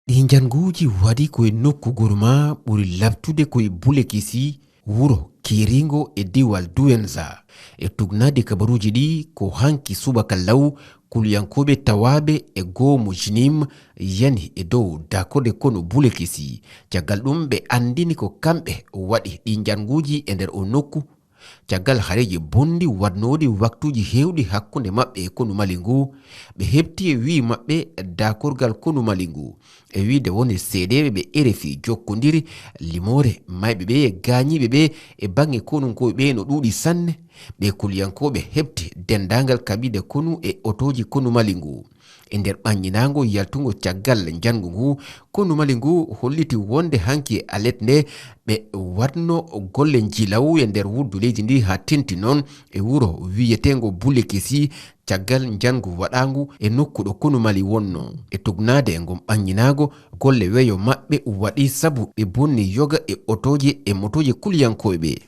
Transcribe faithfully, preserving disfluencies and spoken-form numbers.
Ɗii njanguuji waɗi ko e nokku Gurma ɓuri laɓtude ko e Bulekesi, wuro keeriingo e diiwal Duwenza. E tugnaade kabaruuji ɗii, ko hanki subaka law, kuliyankooɓe tawaaɓe e goomu Jinim yani e dow daakorde konu Bulekesi. Caggal ɗum, ɓe anndini ko kamɓe waɗi ɗii njanguuji e nder oo nokku. Caggal hareeji bonɗi waɗnooɗi waktuuji heewɗi hakkunde maɓɓe e konu Mali nguu, ɓe heɓti e wii maɓɓe daakorgal konu Mali nguu. E wiide wonde seedeeɓe ɓe R F I jokkondiri limoore mayɓe ɓee e gaañiiɓe ɓee e baŋŋe konunkooɓe ɓee no ɗuuɗi sanne. Ɓee kuliyankooɓe heɓti denndaangal kaɓiiɗe konu e otooji konu Mali nguu. E nder ɓannginaango yaltungo caggal njanngu nguu, konu Mali nguu holliti wonde hanki e alet ndee ɓe waɗno golle njilawu e nder wuddu leydi ndii haa tenti noon e wuro wiyeteengo Bulekesi, caggal njanngu waɗaangu e nokku ɗo konu Mali wonnoo. E tugnaade e ngon ɓannginaago, golle weyo maɓɓe waɗi sabu ɓe bonni yoga e otooje e motooje kuliyankooɓe ɓee.